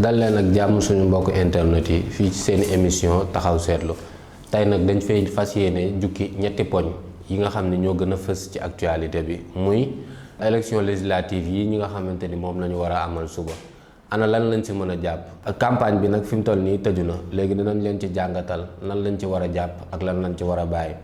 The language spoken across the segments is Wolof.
dal leen ak jàmm suñu mbokk internet yi fii ci seen émission taxaw seetlu tey nag dañ fay fas yéene jukki ñetti poñ yi nga xam ne ñoo gën a fës ci actualité bi muy élection législative yi ñi nga xamante ni moom la ñu war a amal suba ana lan lañ ci mën a jàpp ak campagne bi nag fi mu toll nii tëju na léegi dinañ leen ci jàngatal lan lañ ci war a jàpp ak lan lañ ci war a bàyyi.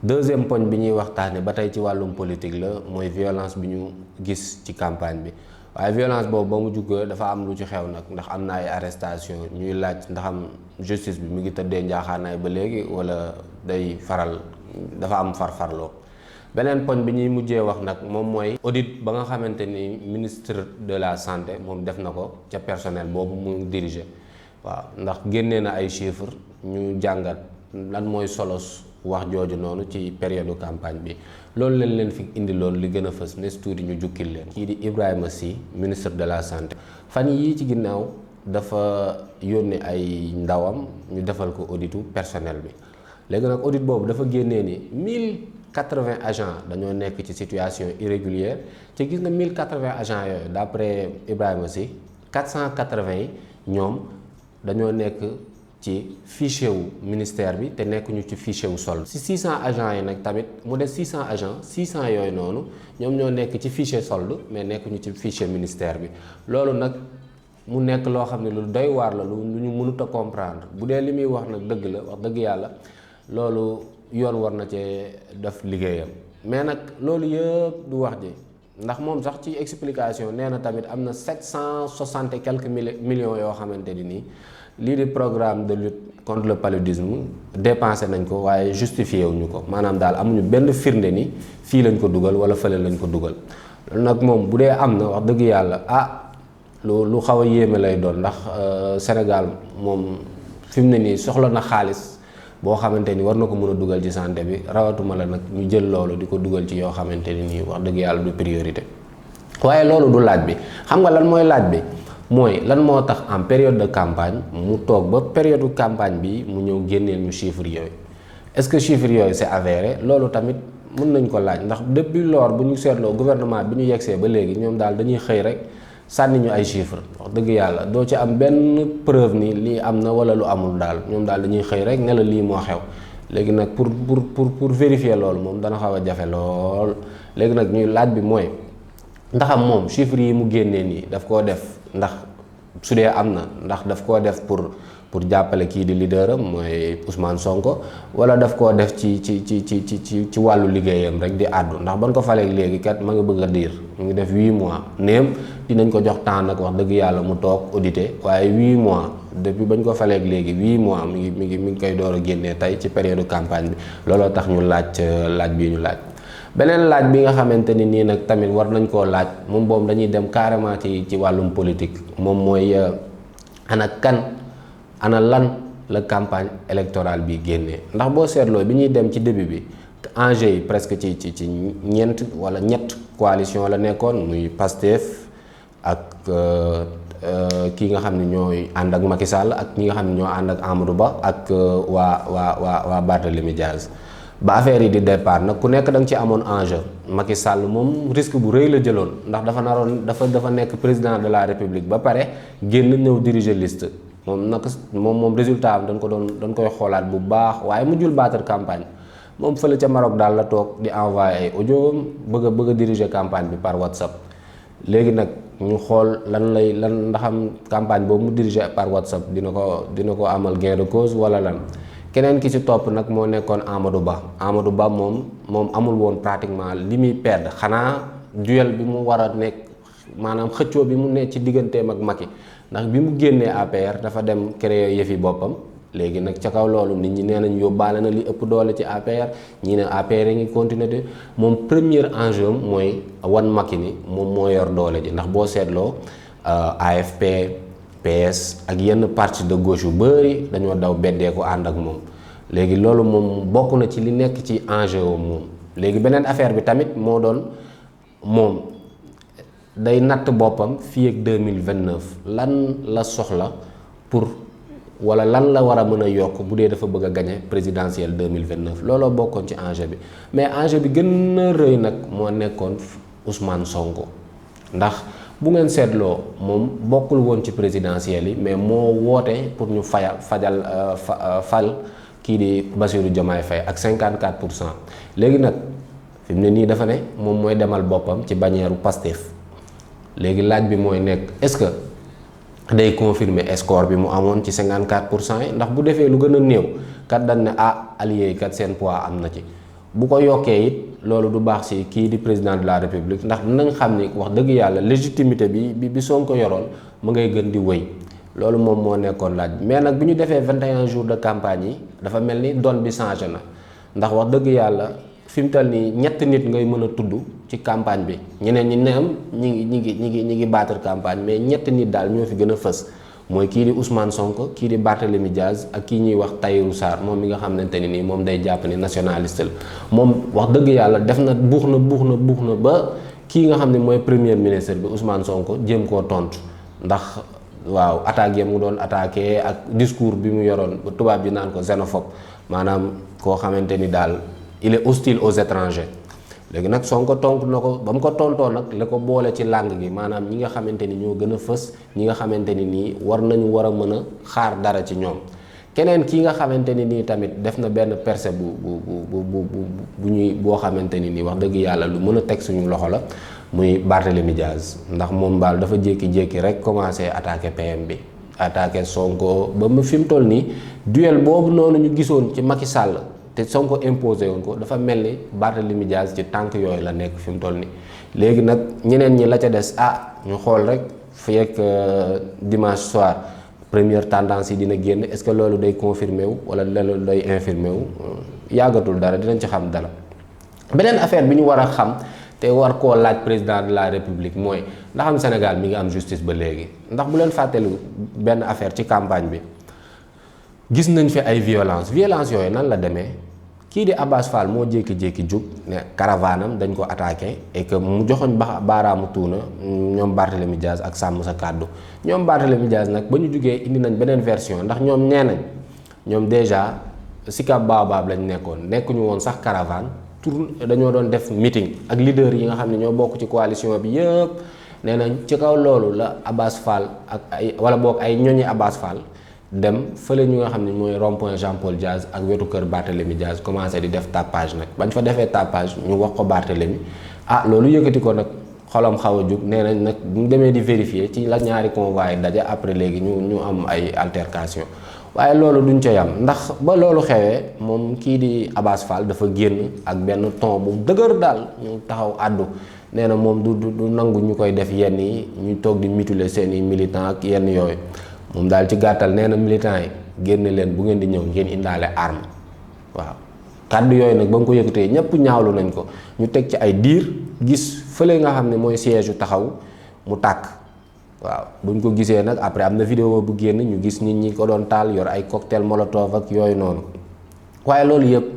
deuxième poñ bi ñuy waxtaane ba tey ci wàllum politique la mooy violence bi ñu gis ci campagne bi waaye violence boobu ba mu jugee dafa am lu ci xew nag ndax am na ay arrestation ñuy laaj ndaxam justice bi mu ngi tëddee njaaxaanaay ba léegi wala day faral dafa am farfarloo. beneen poñ bi ñuy mujjee wax nag moom mooy audit ba nga xamante ni ministre de la santé moom def na ko ca personnel boobu mu diriger waaw ndax génnee na ay chiffres ñu jàngat lan mooy solos wax jooju noonu ci période campagne bi loolu leen fi indi loolu li gën a fës nes tuuti ñu jukkil leen. kii di Ibrahima Sy ministre de la santé fan yii ci ginnaaw dafa yónnee ay ndawam ñu defal ko auditu personnel bi léegi nag audit boobu dafa génnee ni 1080 agents dañoo nekk ci situation irrégulière ci gis nga 1080 agents yooyu d'après Ibrahima Sy 480 yi ñoom dañoo nekk ci fichier wu ministère bi te nekkuñu ci fichier wu solde. si 600 agents yi nag tamit mu des 600 agents 600 yooyu noonu ñoom ñoo nekk ci fichier solde mais nekkuñu ci fichier ministère bi loolu nag mu nekk loo xam ne lu doy waar la lu ñu mënut a comprendre bu dee li muy wax nag dëgg la wax dëgg yàlla loolu yoon war na cee def liggéeyam mais nag loolu yëpp du wax ji ndax moom sax ci explication nee na tamit am na 760 et quelques millions yoo xamante ni nii lii di programme de lutte contre le paludisme dépensé nañ ko waaye justifié wuñu ko maanaam daal amuñu benn firnde ni fii lañ ko dugal wala fële lañ ko dugal loolu nag moom bu dee am na wax dëgg yàlla lu xaw a yéeme lay doon ndax Sénégal moom fi mu ne nii soxla na xaalis boo xamante ni war na ko mën a dugal ci santé bi rawatuma la nag ñu jël loolu di ko dugal ci yoo xamante ni nii wax dëgg yàlla du priorité waaye loolu du laaj bi xam nga lan mooy laaj bi mooy lan moo tax en période de campagne mu toog ba période campagne bi mu ñëw génneel ñu chiffres yooyu est-ce que chiffres yooyu c'est avéré loolu tamit mën nañ ko laaj ndax depuis lors bu ñu seetloo gouvernement bi ñu yegsee ba léegi ñoom daal dañuy xëy rek sànni ñu ay chiffres wax dëgg yàlla doo ci am benn preuve ni lii am na wala lu amul daal ñoom daal dañuy xëy rek ne la lii moo xew léegi nag pour vérifier loolu moom dana xaw a jafe lool léegi nag ñuy laaj bi mooy ndaxam moom chiffres yi mu génnee nii daf koo def ndax su dee am na ndax daf koo def pour jàppale kii di leader am mooy Ousmane Sonko wala daf koo def ci wàllu liggéeyam rek di àddu ndax ban ko falee léegi kat ma nga bëgg a diir mu ngi def 8 mois néem dinañ ko jox temps nag wax dëgg yàlla mu toog audité waaye 8 mois depuis bañ ko falee léegi 8 mois mi ngi koy door a génnee tey ci période campagne bi looloo tax ñu laaj bii ñu laaj. beneen laaj bi nga xamante ni nii nag tamit war nañ koo laaj moom boobu dañuy dem carrément ci wàllum politique moom mooy ana lan la campagne électorale bi génnee ndax boo seetloo bi ñuy dem ci début bi enjeu yi presque ci ñeent wala ñett coalition la nekkoon muy Pastef ak kii nga xam ne ñooy ànd ak Macky Sall ak ñi nga xam ne ñoo ànd ak Amadou Ba ak waa Barthélémy Diaz ba affaire yi di départ nag ku nekk da nga ci amoon enjeu Macky Sall moom risque bu rëy la jëloon ndax dafa nekk président de la République ba pare génn ñëw diriger liste moom résultat am dañ koy xoolaat bu baax waaye mujjul battre campagne moom fële ca Maroc daal la toog di envoyer ay audio bëgg a diriger campagne bi par WhatsApp léegi nag ñu xool lan ndaxam campagne boobu mu diriger par WhatsApp dina ko amal gain de cause wala lan. keneen ki ci topp nag moo nekkoon Amadou Ba moom amul woon pratiquement li muy perdre xanaa duel bi mu war a nekk maanaam xëccoo bi mu nekk ci digganteem ak Macky ndax bi mu génnee APR dafa dem créer yëfi boppam léegi nag ca kaw loolu nit ñi nee nañ yóbbaale na li ëpp doole ci APR ñi ne APR yi ngi continuer de moom premier enjeu mooy wan Macky ni moom moo yor doole ji ndax boo seetloo AFP PS ak yenn parti de gauche yu bëri dañoo daw beddeeku ànd ak moom léegi loolu moom bokk na ci li nekk ci enjeu moom léegi beneen affaire bi tamit moo doon moom day natt boppam fii ak 2029 lan la soxla pour wala lan la war a mën a yokk bu dee dafa bëgg a gagner présidentielle 2029 looloo bokkoon ci enjeu bi mais enjeu bi gën a rëy nag moo nekkoon Ousmane Sonko ndax bu ngeen seetloo moom bokkul woon ci présidentielle yi mais moo woote pour ñu fal kii di Bassirou Diomaye Faye ak 54%. léegi nag fi mu ne nii dafa ne moom mooy demal boppam ci bannière Pastef. léegi laaj bi mooy nekk est-ce que day confirmer score bi mu amoon ci 54% yi ndax bu defee lu gën a néew kat dañ ne allié yi kat seen poids am na ci. bu ko yokkee it loolu du baax ci kii di président de la république ndax dinañ xam ni wax dëgg yàlla légitimité bi Sonko yoroon mu ngay gën di wëy loolu moom moo nekkoon laaj mais nag bi ñu defee 21 jours de campagne yi dafa mel ni donne bi changé na ndax wax dëgg yàlla fi mu toll nii ñett nit ngay mën a tudd ci campagne bi ñeneen ñi ne am ñi ngi battre campagne mais ñett nit daal ñoo fi gën a fës mooy kii di Ousmane Sonko kii di Barthélémy Diaz ak kii ñuy wax Tahirou Sarr moom mi nga xamante ni nii moom day jàpp ni nationaliste la moom wax dëgg yàlla def na buux na ba kii nga xam ne mooy premier ministre bi Ousmane Sonko jéem koo tontu ndax waaw attaque yi mu doon attaqué ak discours bi mu yoroon tubaab bi naan ko xénophobe maanaam koo xamante ni daal il est hostile aux étrangers. léegi nag Sonko tontu na ko ba mu ko tontoo nag la ko boole ci langue gi maanaam ñi nga xamante ni ñoo gën a fës ñi nga xamante ni nii war a mën a xaar dara ci ñoom keneen kii nga xamante ni nii tamit def na benn percée boo xamante ni nii wax dëgg yàlla lu mën a teg suñu loxo la muy Barthélémy Diaz ndax moom baal dafa jékki-jékki rek commencé attaqué PM bi attaqué Sonko ba mu fi mu toll nii duel boobu noonu ñu gisoon ci Macky Sall te Sonko imposé woon ko dafa mel ni Barthélémy Diaz ci tànk yooyu la nekk fi mu toll nii léegi nag ñeneen ñi la ca des ñu xool rek fii ak dimanche soir première tendance yi dina génn est-ce que loolu day confirmé wu wala loolu day infirmé wu yàggatul dara dinañ ci xam dara. beneen affaire bi ñu war a xam te war koo laaj président de la république mooy ndax am Sénégal mi ngi am justice ba léegi ndax bu leen fàttelu benn affaire ci campagne bi. gis nañ fi ay violence yooyu nan la demee kii di Abass Fall moo jékki-jékki jug ne caravanam dañ ko attaqué et que mu joxoñ baaraamu tuuna ñoom Barthélémy Diaz ak sàmm sa kàddu ñoom Barthélémy Diaz nag ba ñu jugee indi nañ beneen version ndax ñoom nee nañ ñoom déjà Sicap Baobab lañ nekkuñu woon sax caravane dañoo doon def meeting ak leader yi nga xam ne ñoo bokk ci coalition bi yëpp nee nañ ci kaw loolu la Abass Fall ak ay ñoñi Abass Fall dem fële ñu nga xam ne mooy rond-point Jean-Paul Diaz ak wetu kër Barthélémy Diaz commencé di def tapage nag bañ fa defee tapage ñu wax ko Barthélémy loolu yëkkati ko nag xolam xaw a jug nee nañ nag bu ñu demee di vérifier ci la ñaari convois yi daje après léegi ñu am ay altercation waaye loolu duñ ca yam ndax ba loolu xewee moom kii di Abass Fall dafa génn ak benn ton bu dëgër daal ñu taxaw àddu nee na moom du nangu ñu koy def yenn yi ñu toog di mutiler seeni militants ak yenn yooyu moom daal ci gàttal nee na militants yi génne leen bu ngeen di ñëw ngeen indaale arme waaw kàddu yooyu nag ba nga ko yëkkatee ñëpp ñaawlu nañ ko ñu teg ci ay diir gis fële nga xam ne mooy siège yu taxaw mu tàkk waaw buñ ko gisee nag après am na vidéo bu génn ñu gis nit ñi ko doon taal yor ay cocktail molotov ak yooyu noonu waaye loolu yëpp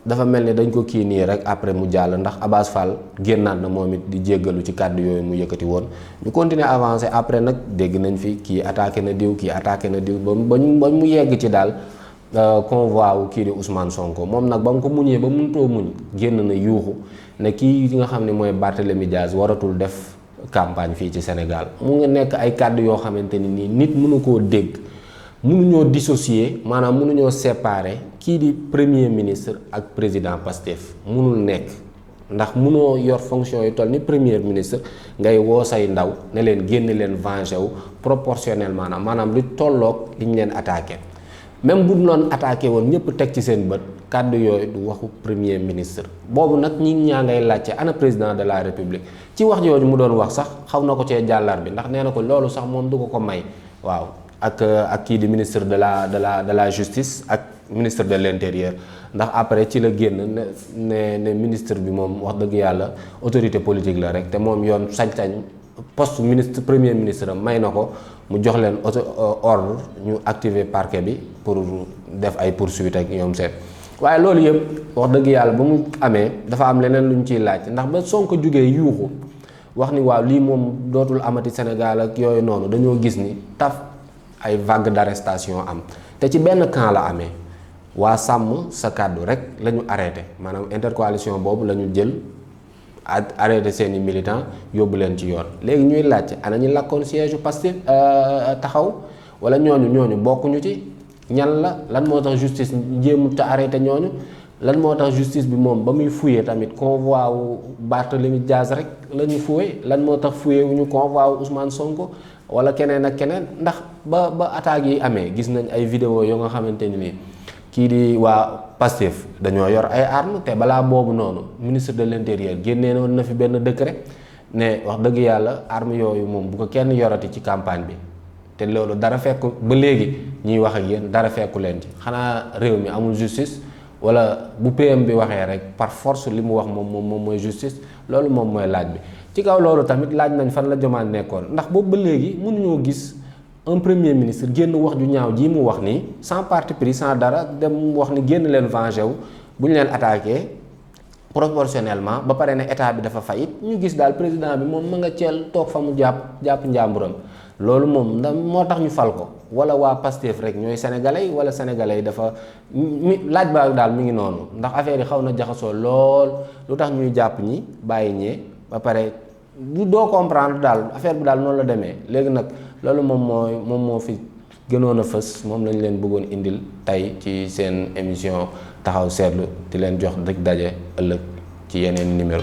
dafa mel ni dañ ko kii nii rek après mu jàll ndax Abass Fall génnaat na moom it di jéggalu ci kàddu yooyu mu yëkkati woon ñu continuer avancer après nag dégg nañ fi kii attaqué na diw ba mu yegg ci daal convoi wu kii di Ousmane Sonko moom nag ba mu ko muñee ba mënutoo muñ génn na yuuxu ne kii nga xam ne mooy Barthélémy Diaz waratul def campagne fii ci Sénégal mu ngi nekk ay kàddu yoo xamante ni nii nit mënu koo dégg mënuñoo dissocier maanaam mënuñoo séparer kii di premier ministre ak président Pastef mënul nekk ndax mënoo yor fonction yu toll ni premier ministre ngay woo say ndaw ne leen génn leen venger wu proportionnellement maanaam lu tolloog li ñu leen attaqué même bu noon attaqué woon ñëpp teg ci seen bët kàddu yooyu du waxu premier ministre boobu nag ñi ñaa ngay laajte ana président de la république ci wax jooju mu doon wax sax xaw na ko cee jàllar bi ndax nee na ko loolu sax moom du ko may waaw ak kii di ministre de la justice ak ministre de l'intérieur ndax après ci la génn ne ministre bi moom wax dëgg yàlla autorité politique la rek te moom yoon sañ-sañ poste ministre premier ministre am may na ko mu jox leen ordre ñu activer parquet bi pour def ay poursuites ak ñoom seet waaye loolu yëpp wax dëgg yàlla ba mu amee dafa am leneen lu ñu ciy laaj ndax ba Sonko jugee yuuxu wax ni waaw lii moom dootul amati Sénégal ak yooyu noonu dañoo gis ni taf ay vague d'arrestation am te ci benn camp la amee waa sàmm sa kàddu rek la ñu arrêté maanaam intercoalition boobu la ñu jël arrêté seeni militants yóbbu leen ci yoon. léegi ñuy laajte ana ñu lakkoon siège u Pastef taxaw wala ñooñu bokkuñu ci ñan la lan moo tax justice jéemut te arrêté ñooñu lan moo tax justice bi moom ba muy fouillé tamit convoi wu Barthélémy Dias rek la ñu fouillé lan moo tax fouillé wu ñu convoi wu Ousmane Sonko wala keneen ak keneen ndax ba attaques yi amee gis nañ ay vidéo yoo nga xamante ni nii kii di waa Pastef dañoo yor ay armes te balaa boobu noonu ministre de l'intérieur génnee woon na fi benn décret ne wax dëgg yàlla armes yooyu moom bu ko kenn yorati ci campagne bi te loolu dara fekku ba léegi ñuy wax ak yéen dara fekku leen ci xanaa réew mi amul justice wala bu PM bi waxee rek par force li mu wax moom mooy justice loolu moom mooy laaj bi. ci kaw loolu tamit laaj nañ fan la Diomaye nekkoon ndax boobu ba léegi mënuñoo gis un premier ministre génn wax ju ñaaw ji mu wax nii sans parti pris sans dara dem wax ni génn leen venger wu bu ñu leen attaqué proportionnellement ba pare ne état bi dafa fayit ñu gis daal président bi moom ma nga ceel toog fa mu jàpp njàmburam loolu moom ndax moo tax ñu fal ko wala waa Pastef rek ñooy sénégalais yi wala sénégalais yi dafa laaj baa daal mi ngi noonu ndax affaire yi xaw na jaxasoo lool lu tax ñuy jàpp ñi bàyyi ñee ba pare du doo comprendre daal affaire bi daal noonu la demee léegi nag loolu moom moo fi gënoon a fës moom lañ leen bëggoon indil tey ci seen émission taxaw seetlu di leen jox dëgg daje ëllëg ci yeneen numéro